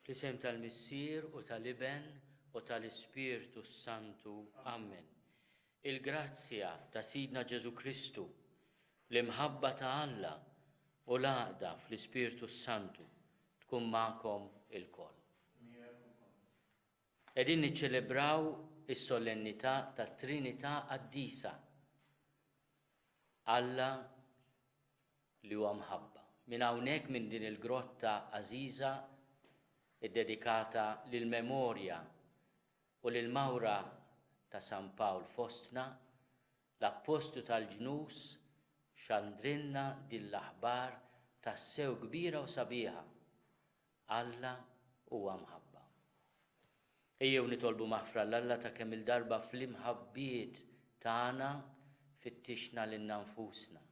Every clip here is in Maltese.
Fl-isem tal-Missier u tal-Iben u tal-Ispirtu s-Santu. Amen. Il-grazzja ta' Sidna Ġesù Kristu, l-imħabba ta' Alla u l-għaqda fl-Ispirtu s-Santu tkun magħkom ilkoll. Qegħdin niċċelebraw is-solennità tat-Trinità Qaddisa. Alla li huwa mħabba. Minn hawnhekk minn din il-grotta għażiża ddedikata lill-memorja u lill-mawra ta' San Pawl fostna, l-Appostlu tal-ġnus xandrilna din l-aħbar tassew kbira u sabiħa, Alla huwa mħabba. Ejjew nitolbu maħfra 'l Alla ta' kemm-il darba fl-imħabbiet tagħna fittixna lilna nfusna,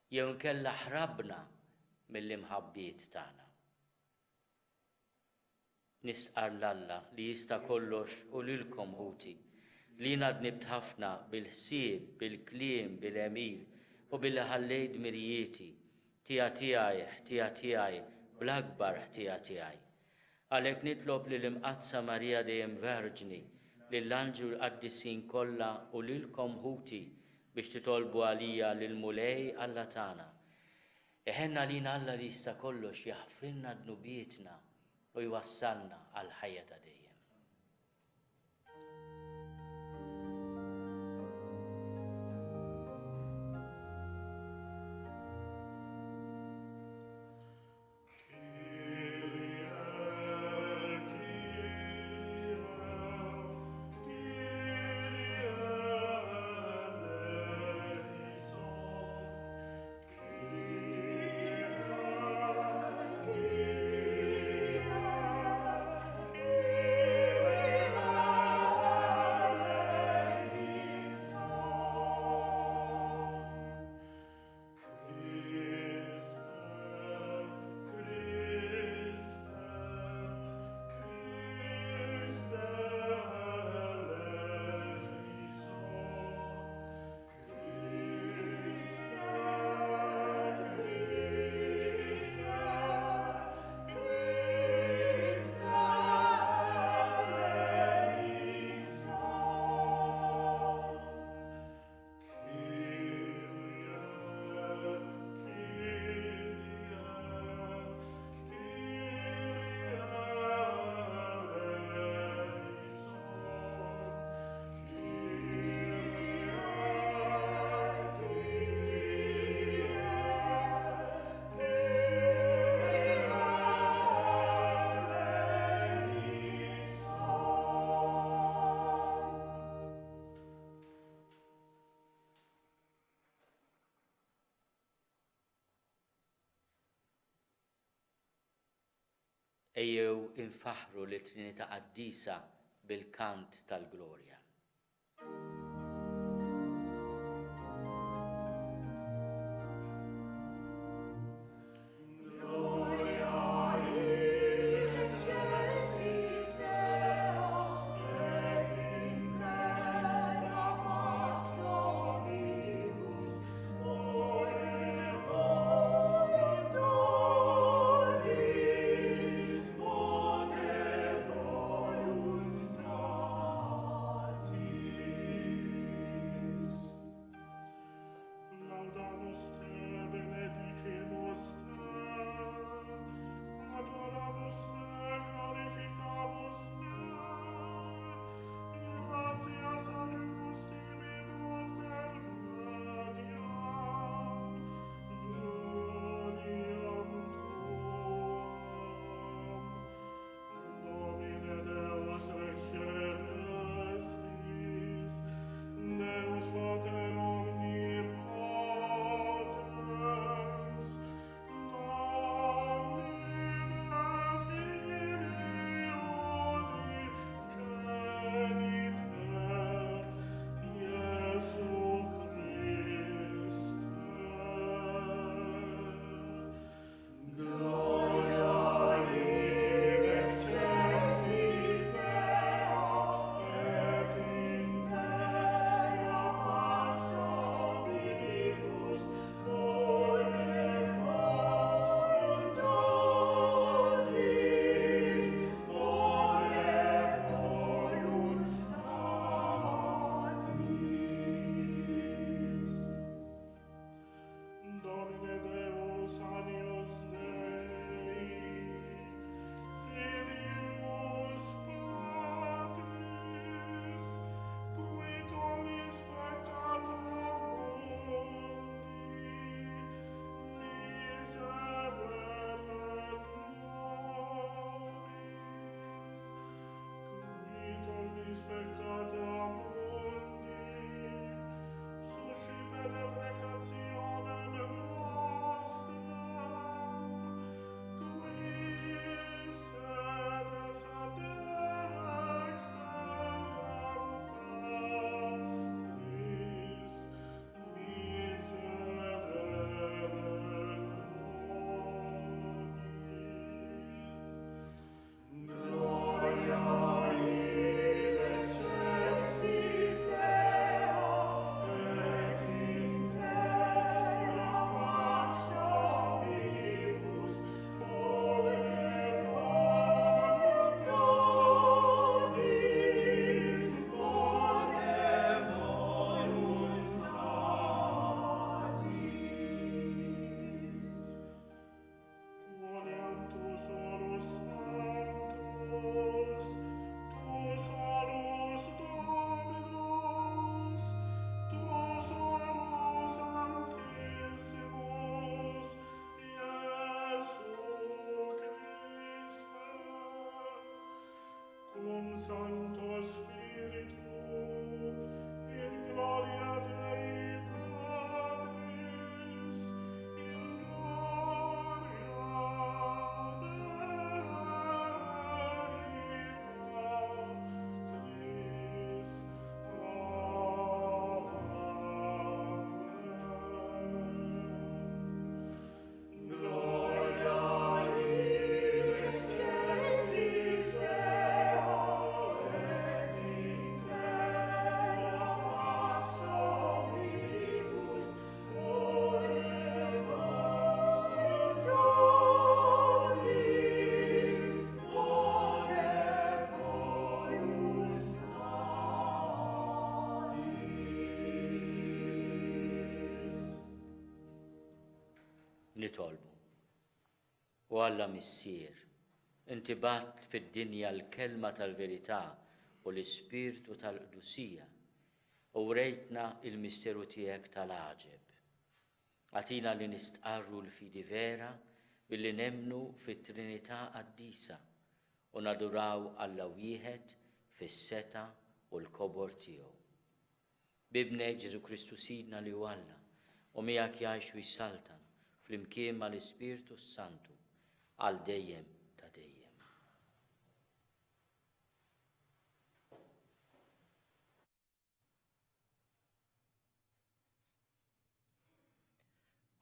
jew inkella ħrabna mill-imħabbiet tagħna. Nistqarr 'l Alla li jista' kollox u lilkom, ħuti, li jiena dnibt ħafna bil-ħsieb, bil-kliem, bil-għemil u billi ħallejt dmirijieti. Ħtija tiegħi, ħtija tiegħi, bl-akbar ħtija tiegħi. Għalhekk nitlob lill-Imqaddsa Marija dejjem Verġni, lill-anġli u l-qaddisin kollha u lilkom ħuti biex titolbu għalija lill-Mulej Alla tagħna. Iħenn għalina Alla li jista' kollox jaħfrilna dnubietna u jwassalna għall-ħajja ta' dejjem. Ejjew infaħħru lit-Trinità Qaddisa bil-kant tal-Glorja. Nitolbu. O Alla Missier, inti bgħatt fid-dinja l-kelma tal-verità u l-ispirtu tal-qdusija, u wrejtna il-misteru tiegħek tal-għaġeb. Agħtina li nistqarru l-fidi vera billi nemmnu fit-Trinità Qaddisa u naduraw Alla wieħed fis-setgħa u l-kobor tiegħu. B'Ibnek Ġesù Kristu Sidna li hu Alla, u miegħek jgħix u jsaltan flimkien mal-Ispirtu s-Santu għal dejjem ta' dejjem.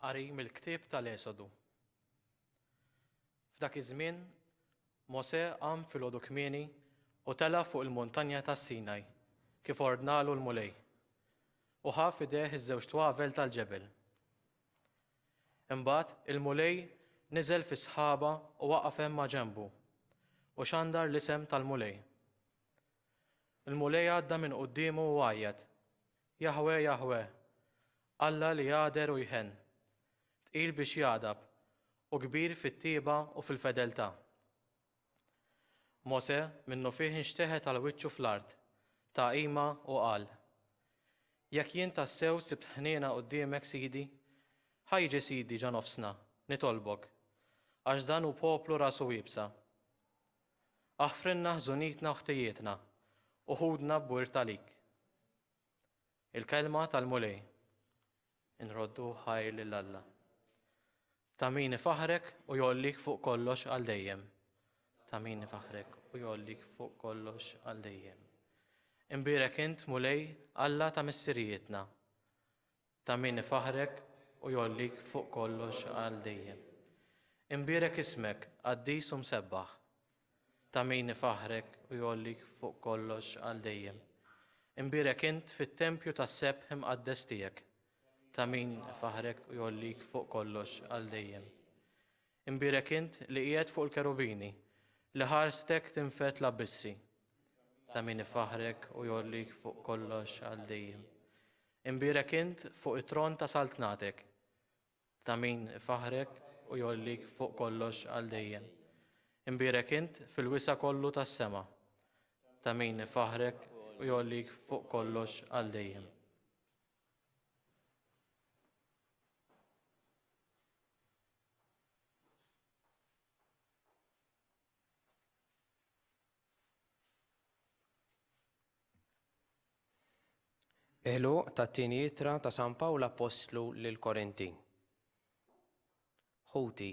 Qari mill-ktieb tal-Esodu. F'dak iż-żmien, Mosè qam filgħodu kmieni u tela' fuq il-muntanja tas-Sinaj, kif ordnalu l-Mulej, u ħa f'idejh iż-żewġ twavel tal-ġebel. Imbagħad il-Mulej niżel fis-sħaba u waqaf hemm maġenbu, u xandar l-isem tal-Mulej. Il-Mulej għadda minn quddiemu u għajjat, Jaħweh, Jaħweh, Alla li jagħder u jħenn, tqil biex jagħdab, u kbir fit-tjieba u fil-fedeltà. Mosè minnufih inxteħet għal wiċċu fl-art, ta qima u qal, Jekk jien tassew sibt ħniena quddiemek, Sidi, ħa jiġi Sidi ġo nofsna, nitolbok, għax dan hu poplu rasu iebsa. Aħfrilna ħżunitna u ħtijietna, u ħudna b'wirt għalik. Il-kelma tal-Mulej. Inroddu ħajr lil Alla. Ta' min ifaħrek u jgħollik fuq kollox għal dejjem. Ta' min ifaħrek u jgħollik fuq kollox għal dejjem. Imbierek int, Mulej, Alla ta' missirijietna. Ta' min ifaħħrek u jgħollik fuq kollox għal dejjem. Imbierek ismek, qaddis u msebbaħ. Ta' min ifaħħrek u jgħollik fuq kollox għal dejjem. Imbierek int fit-tempju tas-sebħ imqaddes tiegħek. Ta' min ifaħħrek u jgħollik fuq kollox għal dejjem. Imbierek int li qiegħed fuq il-kerubini, li ħarstek tinfed l-abbissi. Ta' min ifaħħrek u jgħollik fuq kollox għal dejjem. Imbierek int fuq it-tron ta' saltnatek, ta' min ifaħħrek u jgħollik fuq kollox għal dejjem. Imbierek int fil-wisa' kollu tas-sema, ta' min ifaħħrek u jgħollik fuq kollox għal dejjem. Għeluq tat-tieni ittra ta' San Pawl Appostlu lill-Korintin. Ħuti,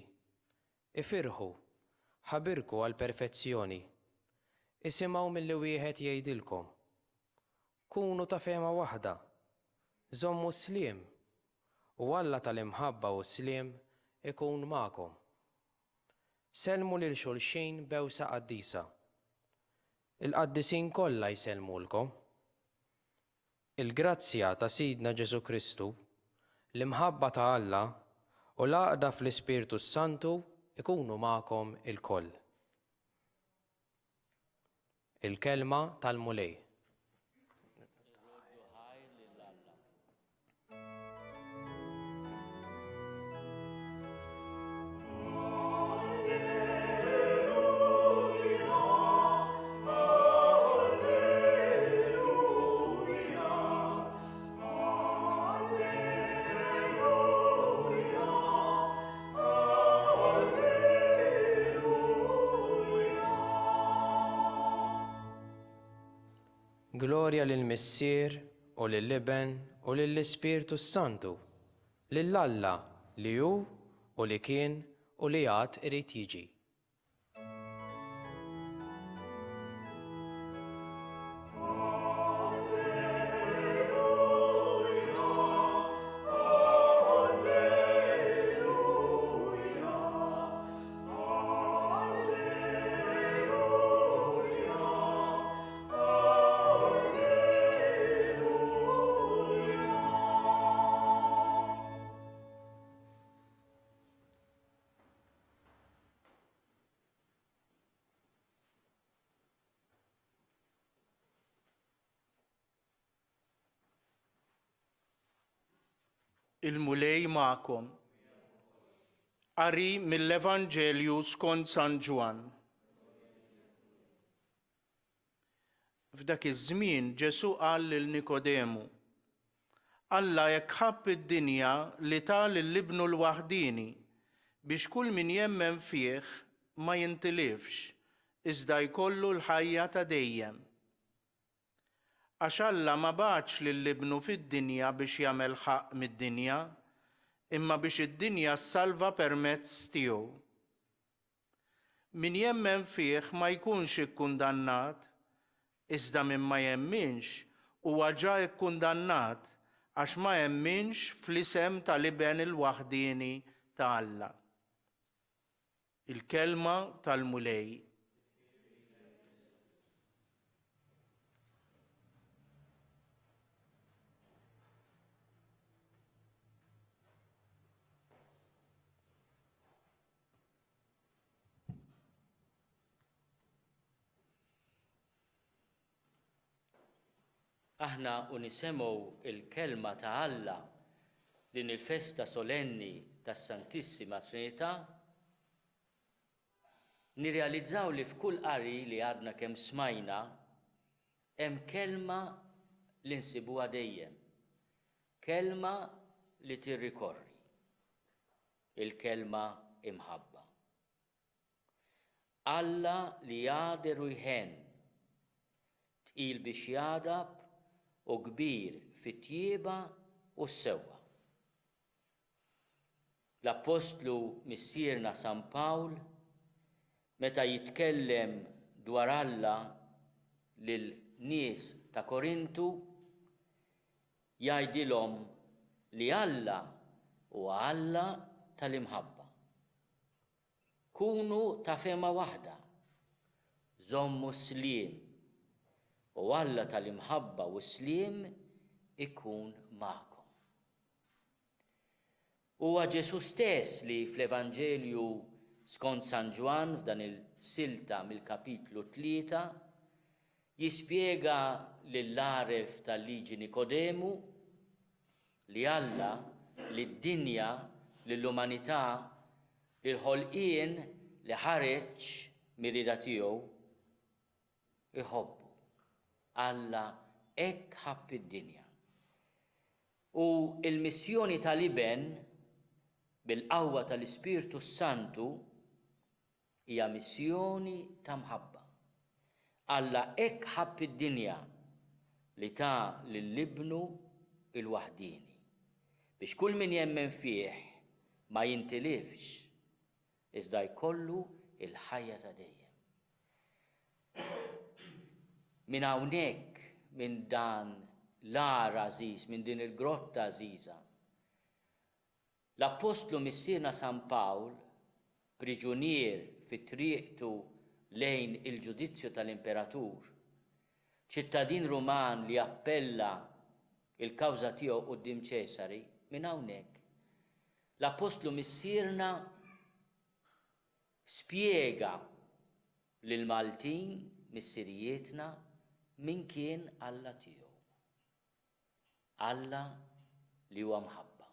ifirħu, ħabirku għall-perfezzjoni. Isimgħu milli wieħed jgħidilkom. Kunu ta' fehma waħda. Żommu s-sliem, u Alla tal-imħabba u s-sliem ikun magħkom. Sellmu lil xulxin b'bewsa qaddisa. Il-qaddisin kollha jsellmulkom. Il-grazzja ta' Sidna Ġesù Kristu, l-imħabba ta' Alla, u l-għaqda fl-Ispirtu s-Santu jkunu magħkom ilkoll. Il-Kelma tal-Mulej. Glorja lill-Missier u lill-Iben u lill-Ispirtu s-Santu, lil Alla li hu u li kien u li għad irid jiġi. Il-Mulej magħkom. Qari mill-Evanġelju skont San Ġwann. F'dak iż-żmien Ġesù qal lil Nikodemu, Alla hekk ħabb id-dinja li ta lil Ibnu l-waħdieni, biex kull min jemmen fih ma jintilifx, iżda jkollu l-ħajja ta' dejjem. Għax Alla ma bagħatx lil Ibnu fid-dinja biex jagħmel ħaqq mid-dinja, imma biex id-dinja ssalva permezz tiegħu. Min jemmen fih ma jkunx ikkundannat, iżda min ma jemminx huwa ġa kkundannat għax ma emminx fl-isem tal-Iben il-waħdieni ta' Alla. Il-Kelma tal-Mulej. Aħna u nisemgħu l-Kelma ta' Alla din il-festa solenni tas-Santissima Trinità, nirrealizzaw li f'kull qari li għadna kemm smajna hemm kelma li nsibuha dejjem, kelma li tirrikorri, il-kelma imħabba. Alla li jagħder u jħenn, tqil biex jagħdab u kbir fit-tjieba u s-sewwa. L-Appostlu Missierna San Pawl meta jitkellem dwar Alla lil nies ta' Korintu jgħidilhom li Alla huwa Alla tal-imħabba. Kunu ta' fehma waħda. Żommu s-sliem, u Alla tal-imħabba u s-sliem ikun magħkom. Huwa Ġesù stess li fl-Evanġelju skont San Ġwann f'dan il-silta mill-kapitlu 3 jispjega lill-għaref tal-liġi Nikodemu li Alla, lid-dinja, lill-umanità, lill-ħolqien li ħareġ mir-rieda tiegħu, iħobbu. Alla hekk ħabb id-dinja. U l-missjoni tal-Iben bil-qawwa tal-Ispirtu s-Santu Hija missjoni ta' mħabba. Alla hekk ħabb id-dinja li ta lil Ibnu l-waħdieni, biex kull min jemmen fih ma jintilifx, iżda jkollu l-ħajja ta' dejjem. Minn hawnhekk, minn dan l-għar għażiż, minn din il-grotta għażiża, L-Appostlu Missierna San Pawl, priġunier fi triqtu lejn il-ġudizzju tal-imperatur, ċittadin Ruman li appella l-kawża tiegħu quddiem Ċesari, minn hawnhekk, l-Appostlu Missierna spjega lill-Maltin, missirijietna, min kien Alla tiegħu. Alla li huwa mħabba.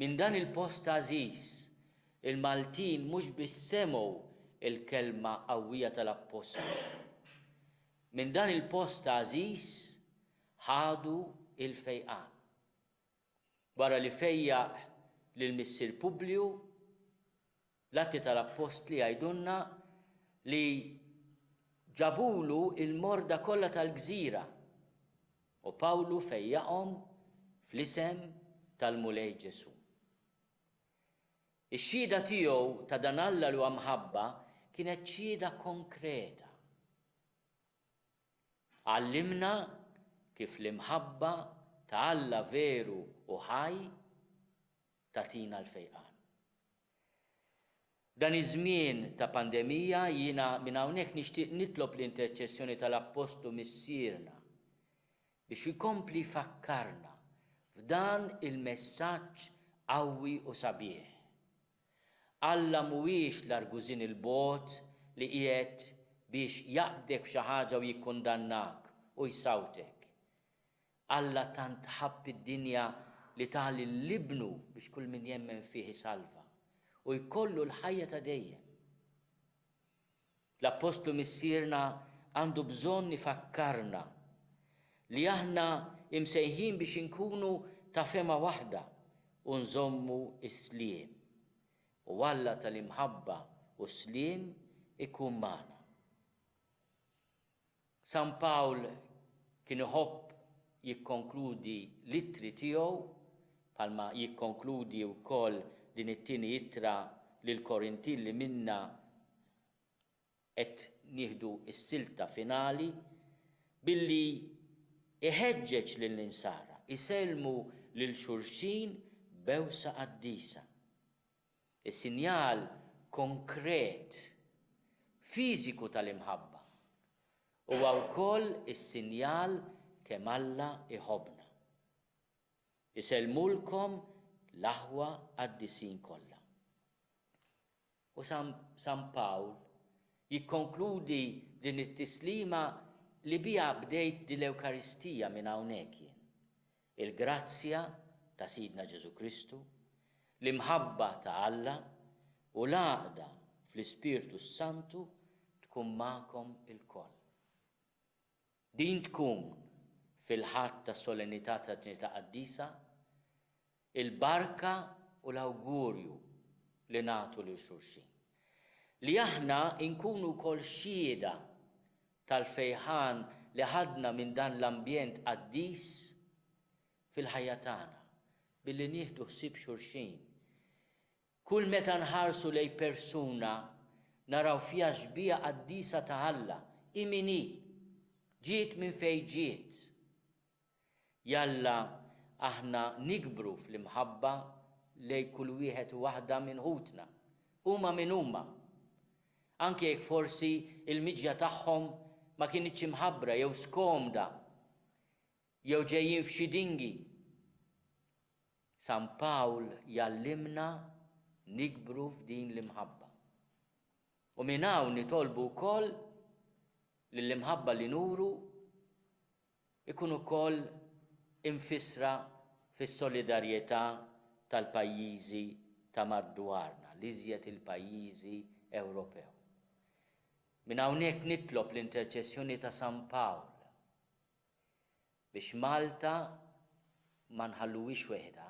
Minn dan il-post għażiż, il-Maltin mhux biss semgħu l-kelma qawwija tal-Appostlu. Minn dan il-post għażiż ħadu l-fejqan. Wara li fejjaq lil missier Publiju, l-Atti tal-Appostli jgħidulna li ġabulu l-morda kollha tal-gżira u Pawlu fejjaqhom fl-isem tal-Mulej Ġesù. Ix-xhieda tiegħu ta' dan Alla li huwa mħabba kienet xhieda konkreta. Għallimna kif l-imħabba ta' Alla veru u ħaj tagħtina l-fejqan. Dan iż-żmien ta' pandemija jiena minn hawnhekk nixtieq nitlob l-interċessjoni tal-Appostlu Missierna biex ikompli jfakkarna f'dan il-messaġġ qawwi u sabiħ. Alla mhuwiex l-argużin 'il bogħod li qiegħed biex jaqbdek f'xi ħaġa u jikkundannak u jsawtek. Alla tant ħabb id-dinja li ta lil Ibnu biex kull min jemmen fih isalva. u jkollu l-ħajja ta' dejjem. L-Appostlu Missierna għandu bżonn ifakkarna li aħna imsejħin biex inkunu ta' fehma waħda u nżommu s-sliem. U Alla tal-imħabba u s-sliem ikun magħna. San Pawl kien iħobb jikkonkludi l-ittri tiegħu, bħalma jikkonkludi wkoll din it-tieni ittra lill-Korintin li minnha qed nieħdu s-silta finali, billi iħeġġeġ lill-Insara jsellmu lil xulxin b'bewsa qaddisa. Is-sinjal konkret, fiżiku tal-imħabba huwa wkoll is-sinjal kemm Alla jħobbna. Isellmulkom l-aħwa qaddisin kollha. U San, San Pawl jikkonkludi din it-tislima li biha bdejt din l-Ewkaristija minn hawnhekk jien. Il-grazzja ta' Sidna Ġesù Kristu, l-imħabba ta' Alla u l-għaqda fl-Ispirtu s-Santu tkun magħkom ilkoll. Din tkun, fil-Ħadd tas-Solennità tat-Trinità Qaddisa, il-barka u l-awgurju li nagħtu lil xulxin. Li aħna nkunu wkoll xhieda tal-fejħan li ħadna minn dan l-ambjent qaddis fil-ħajja tagħna, billi nieħdu ħsieb xulxin. Kull meta nħarsu lejn persuna, naraw fiha xbieha qaddisa ta' Alla, hi min hi, ġiet minn fejn ġiet. Jalla aħna nikbru fl-imħabba lejn kull wieħed u waħda minn ħutna, huma min huma, anke jekk forsi l-miġja tagħhom ma kinitx imħabbra jew skomda jew ġejjin f'xi dingi. San Pawl jgħallimna nikbru f'din l-imħabba. U minn hawn nitolbu wkoll li l-imħabba li nuru ikun ukoll imfissra fis-solidarjetà tal-pajjiżi ta' madwarna, l-iżjed il-pajjiżi Ewropew. Minn hawnhekk nitlob l-interċessjoni ta' San Pawl biex Malta ma nħalluhiex weħidha.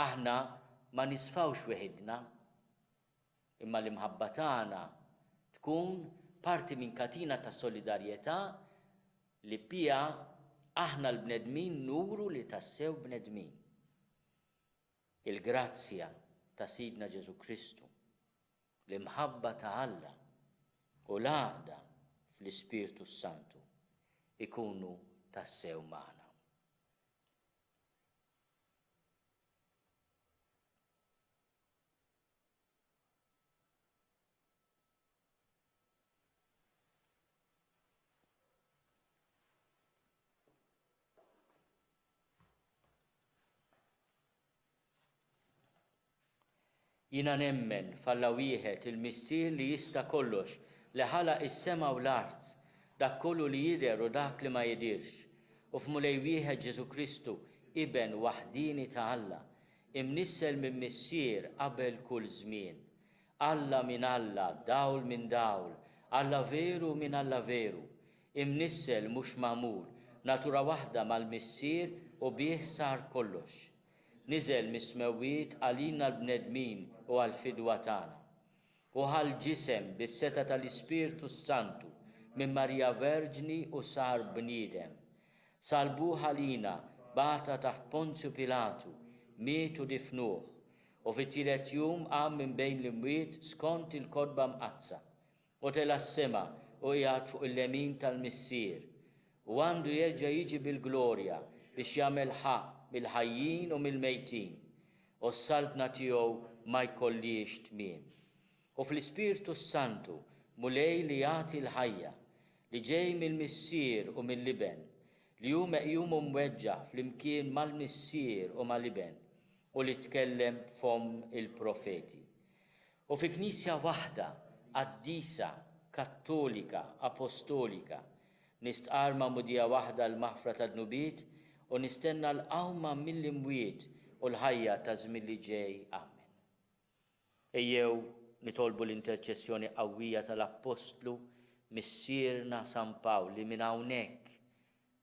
Aħna ma nisfawx weħidna, imma l-imħabba tagħna tkun parti minn katina ta' solidarjetà li biha aħna l-bnedmin nuru li tassew bnedmin. Il-grazzja ta' Sidna Ġesù Kristu, l-imħabba ta' Alla u l-għaqda fl-Ispirtu s-Santu ikunu tassew magħna. Jiena nemmen f'Alla wieħed, il-Missier li jista' kollox, li ħalaq is-sema u l-art, dak kollu li jidher u dak li ma jidhirx, u f'Mulej wieħed Ġesù Kristu, Iben waħdieni ta' Alla, imnissel minn Missier qabel kull żmien. Alla minn Alla, dawl minn dawl, Alla veru minn Alla veru, imnissel mhux magħmul, natura waħda mal-Missier u bih sar kollox. Niżel mis-smewwiet għalina l-bnedmin u għall-fidwa tagħna. Hu ħa l-ġisem bis-setgħa tal-Ispirtu s-Santu minn Marija Verġni u sar bniedem. Salbuh għalina, bata taħt Ponzju Pilatu, miet u difnuh, u fit-tielet jum qam minn bejn l-imwiet skont il-Kotba Mqaddsa. U tela' s-sema u qiegħed fuq il-lemin tal-Missier, u għandu jerġa' jiġi bil-glorja biex jagħmel ħaqq mill-ħajjin u mill-mejtin, u s-saltna tiegħu ma jkollhiex tmiem. U fl-Ispirtu s-Santu, Mulej li jagħti l-ħajja, li ġej mill-Missier u mill-Iben, li hu meqjum u mweġġa' flimkien mal-Missier u mal-Iben, u li tkellem b'fomm il-profeti. U fi Knisja waħda, qaddisa, kattolika, apostolika, nistqarr magħmudija waħda għall-maħfra tad-dnubiet u nistenna l-qawma mill-imwiet u l-ħajja taż-żmien li ġej. Amen. Ejjew nitolbu l-interċessjoni qawwija tal-Appostlu Missierna San Pawl li minn hawnhekk,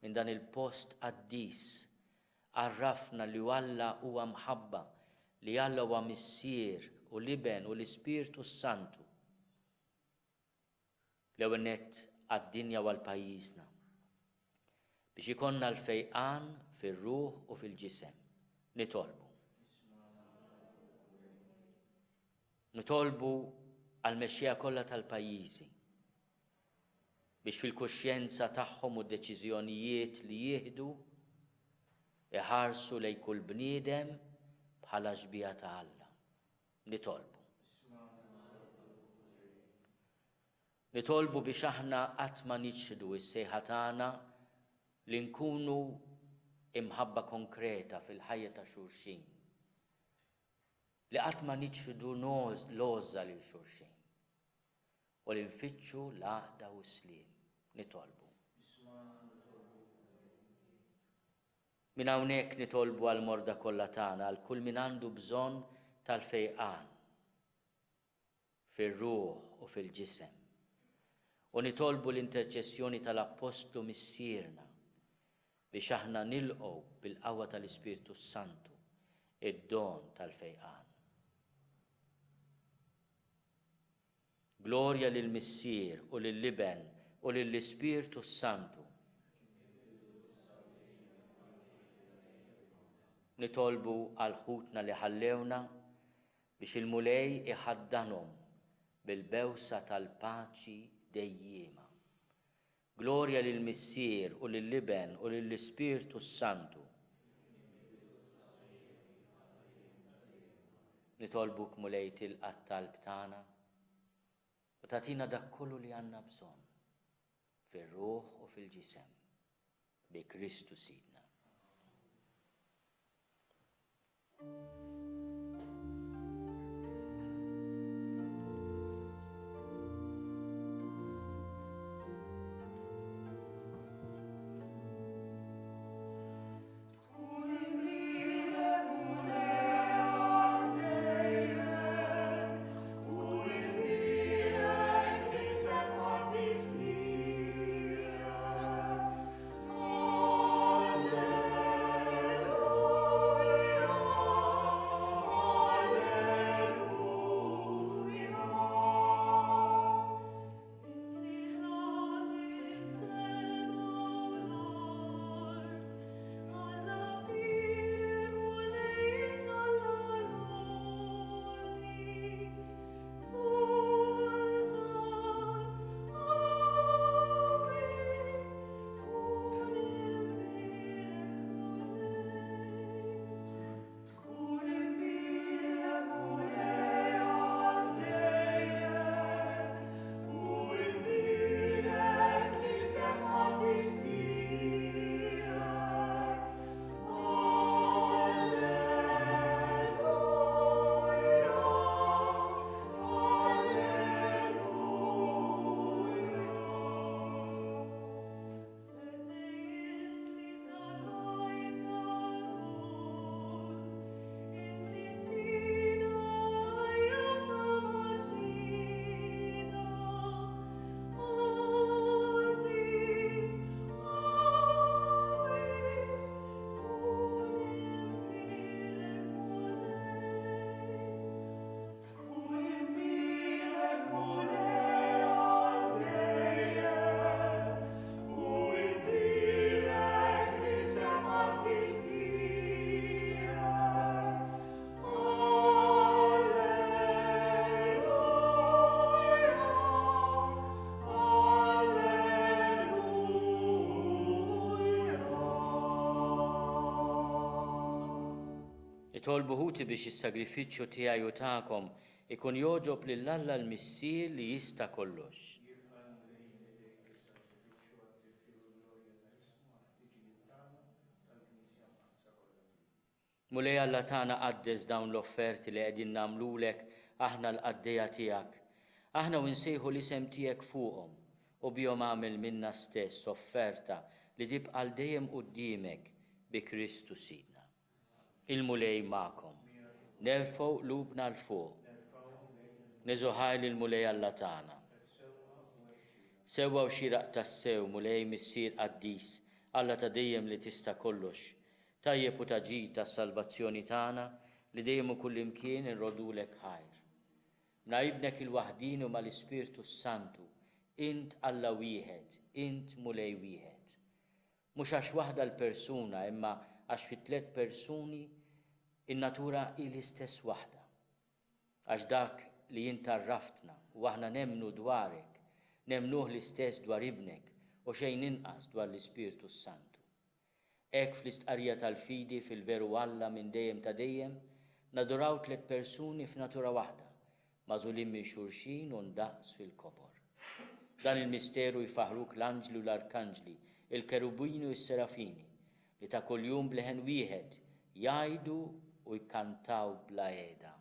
minn dan il-post qaddis, għarrafna li Alla huwa mħabba, li Alla huwa Missier u l-Iben u l-Ispirtu s-Santu. L-ewwel nett għad-dinja u għal pajjiżna. Biex ikollna l-fejqan fir-ruħ u fil-ġisem. Nitolbu. Nitolbu għall-mexxejja kollha tal-pajjiżi biex fil-kuxjenza tagħhom u d-deċiżjonijiet li jieħdu iħarsu lejn kull bniedem bħala xbieha ta' Alla. Nitolbu. Nitolbu biex aħna qatt ma niċħdu s-sejħa tagħna li nkunu imħabba konkreta fil-ħajja ta' xulxin. Li qatt ma niċħdu l-għożża lil xulxin u li nfittxu l-għaqda u s-sliem. Nitolbu. Minn hawnhekk nitolbu għall-morda kollha tagħna, għal kull min għandu bżonn tal-fejqan fir-ruħ u fil-ġisem. U nitolbu l-interċessjoni tal-Appostlu Missierna biex aħna nilqgħu bil-qawwa tal-Ispirtu s-Santu id-don tal-fejqan. Glorja lill-Missier u lill-Iben u lill-Ispirtu s-Santu. Nitolbu għal ħutna li ħallewna biex il-Mulej iħaddanhom bil-bewsa tal-paċi dejjiema. Glorja lill-Missier u lill-Iben u lill-Ispirtu s-Santu. Nitolbuk Mulej tilqa' t-talb tagħna u tagħtina dak kollu li għandna bżonn fir-ruħ u fil-ġisem bi Kristu Sidna. Itolbu ħuti biex is-sagrifiċċju tiegħi u tagħkom ikun jogħġob lil Alla l-Missier li jista' kollox. Mulej Alla tagħna qaddes dawn l-offerti li qegħdin nagħmlulek aħna l-qaddejja tiegħek. Aħna u nsejħu l-isem tiegħek fuqhom, u bihom agħmel minna stess offerta li tibqa' għal dejjem quddiemek bi Kristu Sidna. Il-Mulej magħkom. Nerfgħu qlubna 'l fuq. Niżu ħaj lill-Mulej Alla tagħna. Sewwa u xieraq tassew, Mulej Missier qaddis, Alla ta' dejjem li tista' kollox, tajjeb u ta' ġid għas-salvazzjoni tagħna li dejjem u kullimkien inroddulek ħajr. Ma' Ibnek il-waħdieni u mal-Ispirtu s-Santu, int Alla wieħed, int Mulej wieħed. Mhux għax waħda l-persuna imma għax fit-tlett persuni in-natura hi l-istess waħda. Għax dak li int għarraftna u aħna nemmnu dwarek, nemmnuh l-istess dwar Ibnek u xejn inqas dwar l-Ispirtu s-Santu. Hekk fl-istqarrija tal-fidi fil-veru Alla minn dejjem ta' dejjem, naduraw tlett persuni f'natura waħda, magħżulin minn xulxin u ndaqs fil-kobor. Dan il-misteru jfaħħruk l-anġli u l-arkanġli, il-kerubini u s-serafini, li ta' kuljum b'leħen wieħed jgħidu u jkantaw bla heda.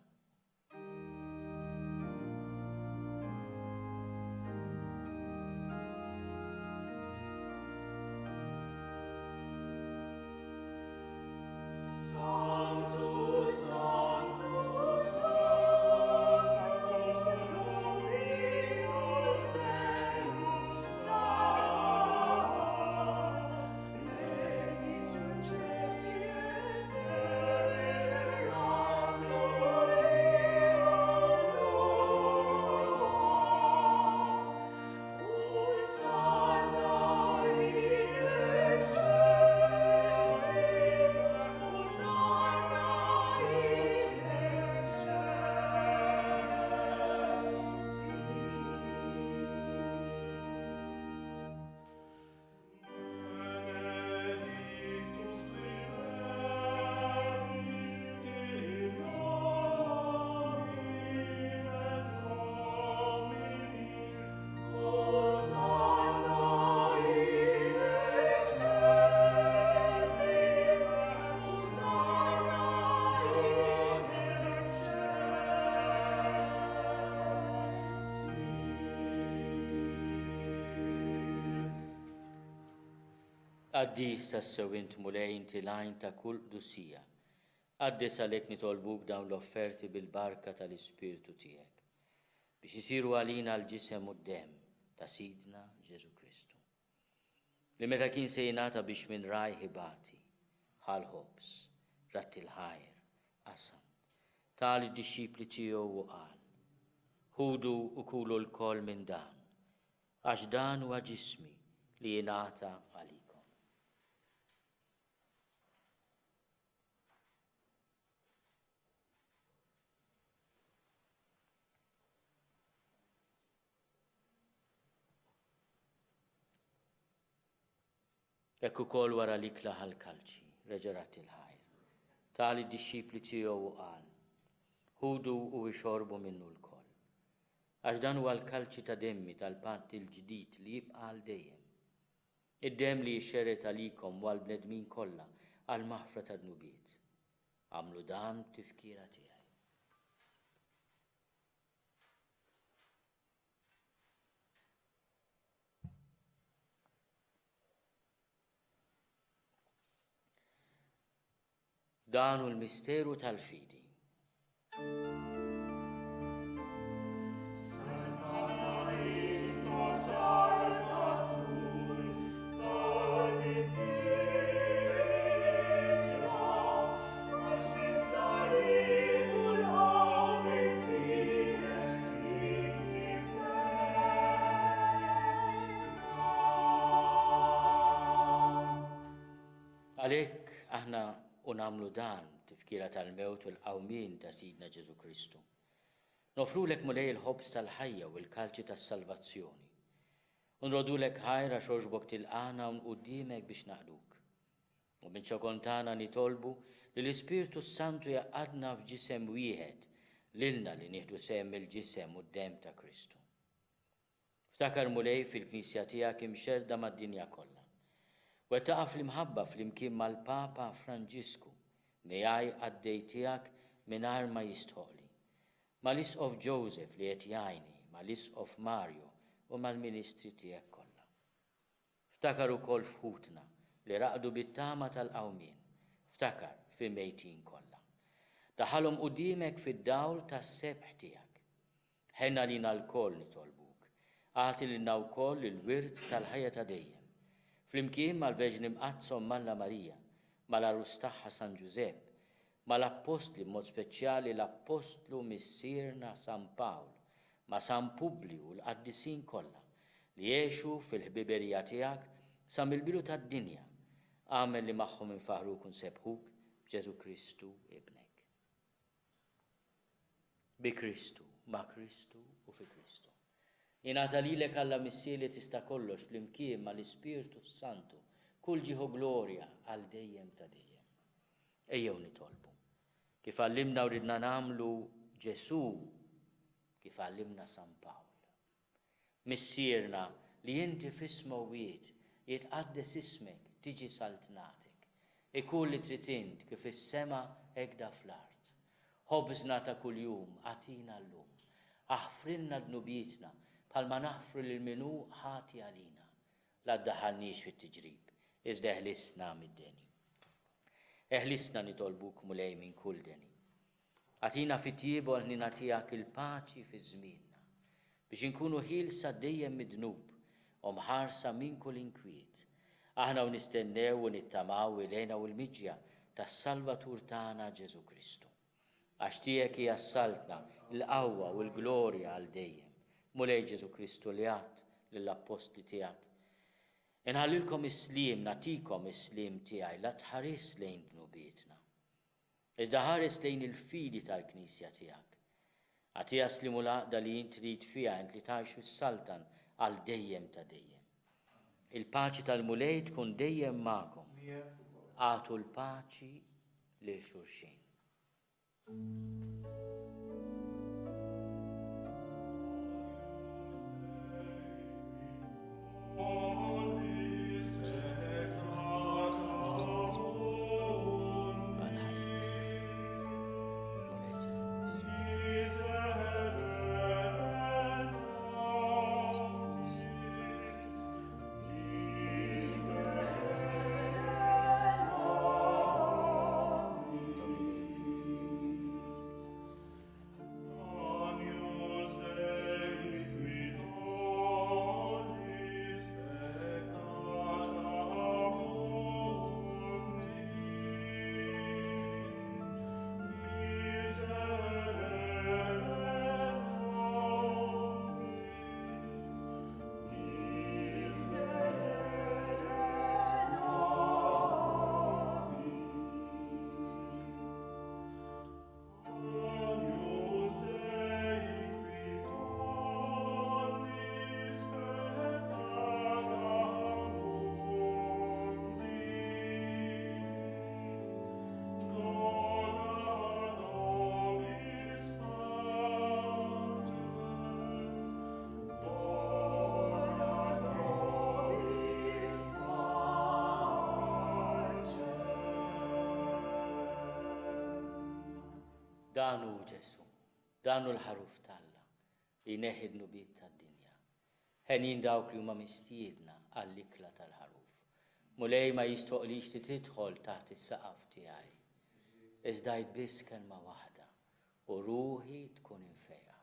Qaddis tassew int Mulej inti l-għajn ta' kull qdusija. Qaddis għalhekk nitolbuk dawn l-offerti bil-barka tal-Ispirtu tiegħek, biex isiru għalina l-ġisem u d-demm ta' Sidna Ġesù Kristu. Li meta kien se jingħata biex minn rajh ibati, ħa l-ħobż, radd il-ħajr, qasam, ta lid-dixxipli tiegħu u qal, Ħudu u kulu lkoll minn dan, għax dan huwa ġismi li jingħata għalikom. Hekk ukoll wara l-ikla ħa l-kalċi, reġa' radd il-ħajr, ta lid-dixxipli tiegħu u qal, Ħudu u ixorbu minnu lkoll. Għax dan huwa l-kalċi ta' demmi tal-patt il-ġdid li jibqa' għal dejjem. Id-demm li jixxerred għalikom u għall-bnedmin kollha għall-maħfra tad-dnubiet. Agħmlu dan b'tifkira tiegħi. Dan hu l-misteru tal-fidi. Għalhekk aħna u nagħmlu dan tifkira tal-mewt u l-qawmien ta' Sidna Ġesù Kristu. Nofrulek Mulej il-ħobż tal-ħajja u l-kalċi tas-salvazzjoni. U nrodulek ħajr għax għoġbok tilqagħna hawn quddiemek biex naqduk. U minn ċokon tagħna nitolbu li l-Ispirtu s-Santu jgħaqqadna f'ġisem wieħed lilna li nieħdu sehem mill-ġisem u d-demm ta' Kristu. Ftakar Mulej fil-Knisja tiegħek imxerrda mad-dinja kollha. Wettaqha fl-imħabba flimkien mal-Papa Franġisku, miegħi qaddej tiegħek mingħajr ma jistħoqli, mal-Isqof Joseph li qed jgħinni, mal-Isqof Mario u mal-ministri tiegħek kollha. Ftakar ukoll f'ħutna li raqdu bit-tama tal-qawmien. Ftakar fil-mejtin kollha. Daħħalhom quddiemek fid-dawl tas-sebħ tiegħek. Ħenn għalina lkoll nitolbuk. Agħti lilna wkoll il-wirt tal-ħajja ta' dejjem. Flimkien mal-Verġni Mqaddsa Omm Alla Marija, mal-Għarus tagħha San Ġużepp, mal-Appostli b'mod speċjali l-Appostlu Missierna San Pawl, ma' San Publiju u l-qaddisin kollha, li għexu fil-ħbiberija tiegħek sa mill-bidu tad-dinja, agħmel li magħhom infaħħruk u nsebbħuk b'Ġesù Kristu Ibnek. Bi Kristu, ma' Kristu u fi Kristu. Jingħata lilek Alla Missier li tista' kollox flimkien mal-Ispirtu s-Santu kull ġieħ u glorja għal dejjem ta' dejjem. Ejjew nitolbu. Kif għallimna u ridna nagħmlu Ġesù, kif għallimna San Pawl. Missierna li inti fis-smewwiet, jitqaddes ismek, tiġi saltnatek. Ikun li trid int kif fis-sema hekk da fl-art. Ħobżna ta' kuljum agħtina llum. Aħfrilna dnubietna bħalma naħfru lil min hu ħati għalina. La ddaħħalniex fit-tiġrib, iżda eħlisna mid-deni. Eħlisna nitolbuk Mulej minn kull deni. Agħtina fit-tjieba u l-ħniena tiegħek il-paċi fi żmienna, biex inkunu ħielsa dejjem mid-dnub u mħarsa minn kull inkwiet, aħna u nistennew u nittamaw il-hena u l-miġja tas-Salvatur tagħna Ġesù Kristu. Għax tiegħek hija s-saltna, il-qawwa u l-glorja għal dejjem. Mulej Ġesù Kristu li għadt lill-appostli tiegħek, Inħallilkom is-sliem, nagħtikom is-sliem tiegħi, la tħarisx lejn dnubietna. Iżda ħares lejn il-fidi tal-Knisja tiegħek. Agħtiha s-sliem u l-għaqda li int trid fiha, int li tgħix u ssaltan għal dejjem ta' dejjem. Il-paċi tal-Mulej tkun dejjem magħkom. Agħtu l-paċi lil xulxin. Dan hu Ġesù, dan hu l-ħaruf t'Alla li jneħħi dnubiet tad-dinja. Henjin dawk li huma mistiedna għall-ikla tal-ħaruf. Mulej ma jistħoqlix li tidħol taħt is-saqaf tiegħi. Iżda għid biss kelma waħda u ruħi tkun imfejqa.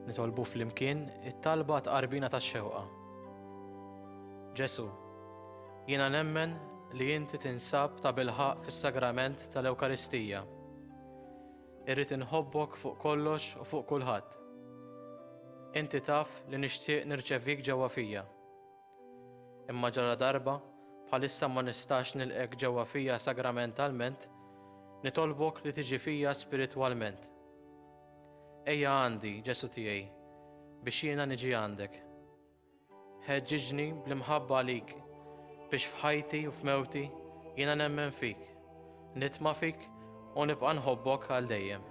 Nitolbu flimkien it-talba tqarbina tax-xewqa. Ġesù, jiena nemmen li inti tinsab tabilħaqq fis-sagrament tal-Ewkaristija. Irrid inħobbok fuq kollox u fuq kulħadd. Inti taf li nixtieq nirċevik ġewwa fija. Imma ġaladarba bħalissa ma nistax nilqgħek ġewwa fija sagramentalment, nitolbok li tiġi fija spiritwalment. Ejja għandi, Ġesù tiegħi, biex jiena niġi għandek. Ħeġġiġni bl-imħabba għalik biex f'ħajti u f'mewti jiena nemmen fik, nitma' fik u nibqa' nħobbok għal dejjem.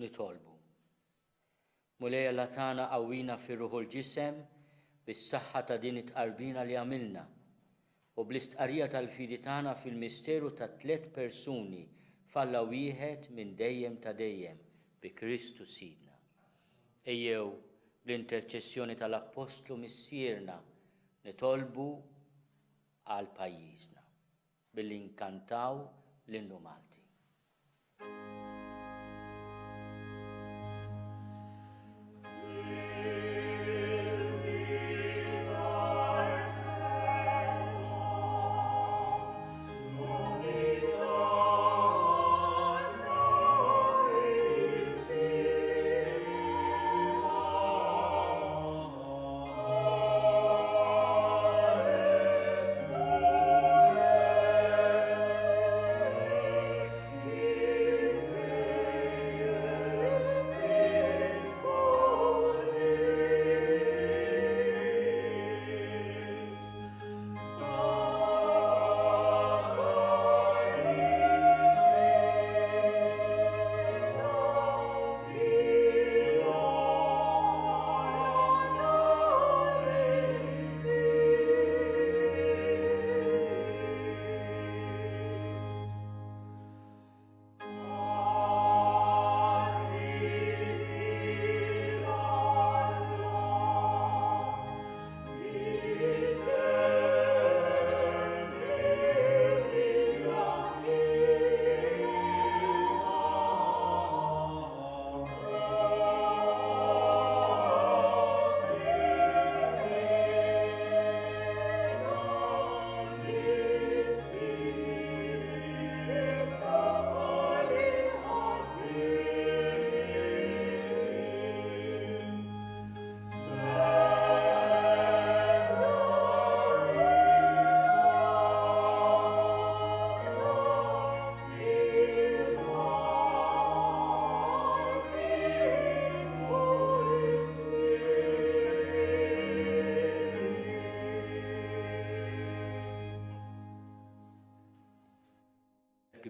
Nitolbu. Mulej Alla tagħna qawwina fir-ruħ u l-ġisem bis-saħħa ta' din it-tqarbina li għamilna u bl-istqarrija tal-fidi tagħna fil-misteru tat-tlett persuni f'Alla wieħed minn dejjem ta' dejjem bi Kristu Sidna. Ejjew bl-interċessjoni tal-Appostlu Missierna nitolbu għal pajjiżna billi nkantaw l-Innu Malti.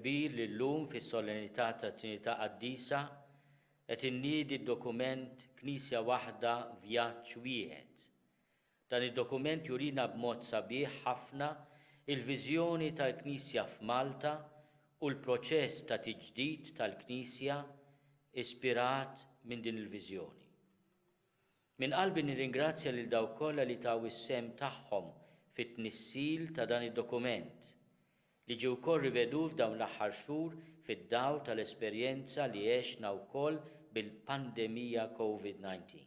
Kbir li llum fis-solennità tat-Trinità Qaddisa qed inniedi d-dokument Knisja Waħda Vjaġġ Wieħed. Dan id-dokument jurina b'mod sabiħ ħafna il-viżjoni tal-Knisja f'Malta u l-proċess ta' tiġdid tal-Knisja ispirat minn din il-viżjoni. Minn qalbi nirringrazzja lil dawk kollha li taw is-sehem tagħhom fit-tnissil ta' dan id-dokument, li ġie wkoll rivedut f'dawn l-aħħar xhur fid-dawl tal-esperjenza li għexna wkoll bil-pandemija Covid 19.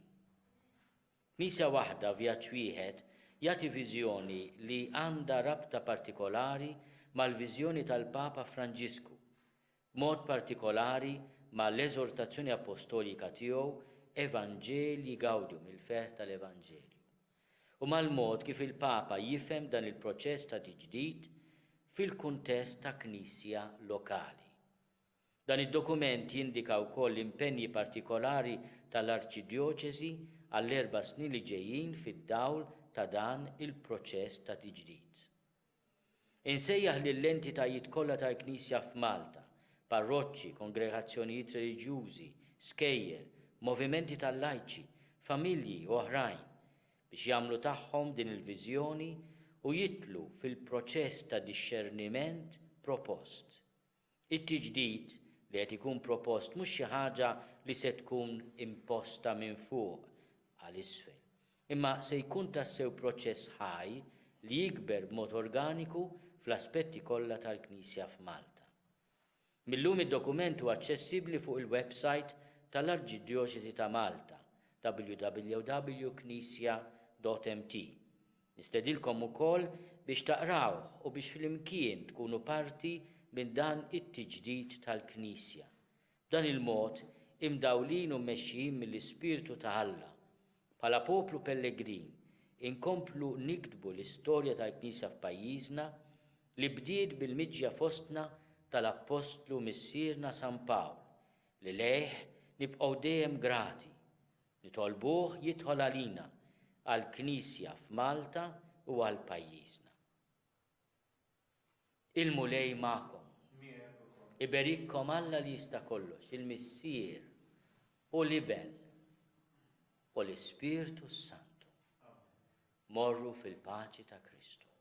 Knisja Waħda, Vjaġġ Wieħed jagħti viżjoni li għandha rabta partikolari mal-viżjoni tal-Papa Franġisku, b'mod partikolari ma' l-eżortazzjoni appostolika tiegħu Evangelii Gaudium, il-ferħ tal-Evanġelju, u mal-mod kif il-Papa jifhem dan il-proċess ta' tiġdid fil-kuntest ta' Knisja lokali. Dan id-dokument jindika wkoll l-impenji partikolari tal-Arċidjoċesi għall-erba' snin li ġejjin fid-dawl ta' dan il-proċess ta' tiġdid. Insejjaħ lill-entitajiet kollha tal-Knisja f'Malta, parroċċi, kongregazzjonijiet reliġjużi, skejjel, movimenti tal-lajċi, familji u oħrajn, biex jagħmlu tagħhom din il-viżjoni u jidħlu fil-proċess ta' dixxerniment propost. It-tiġdid li qed ikun propost mhux xi ħaġa li se tkun imposta minn fuq għal isfel, imma se jkun tassew proċess ħaj li jikber b'mod organiku fl-aspetti kollha tal-Knisja f'Malta. Mil-lum id-dokument hu aċċessibbli fuq il-websajt tal-Arċidjoċesi ta' Malta, www.knisja.mt. Nistedilkom ukoll biex taqrawh u biex flimkien tkunu parti minn dan it-tiġdid tal-Knisja. B'dan il-mod, imdawlin u mmexxijin mill-Ispirtu ta' Alla, bħala poplu pellegrin, inkomplu niktbu l-istorja tal-Knisja f'pajjiżna li bdiet bil-miġja fostna tal-Appostlu Missierna San Pawl, li lejh nibqgħu dejjem grati. Nitolbuh jidħol għalina, għall-Knisja f'Malta u għal pajjiżna. Il-Mulej magħkom. Iberikkom Alla li jista' kollox, il-Missier u l-Iben u l-Ispirtu s-Santu. Morru fil-paċi ta' Kristu.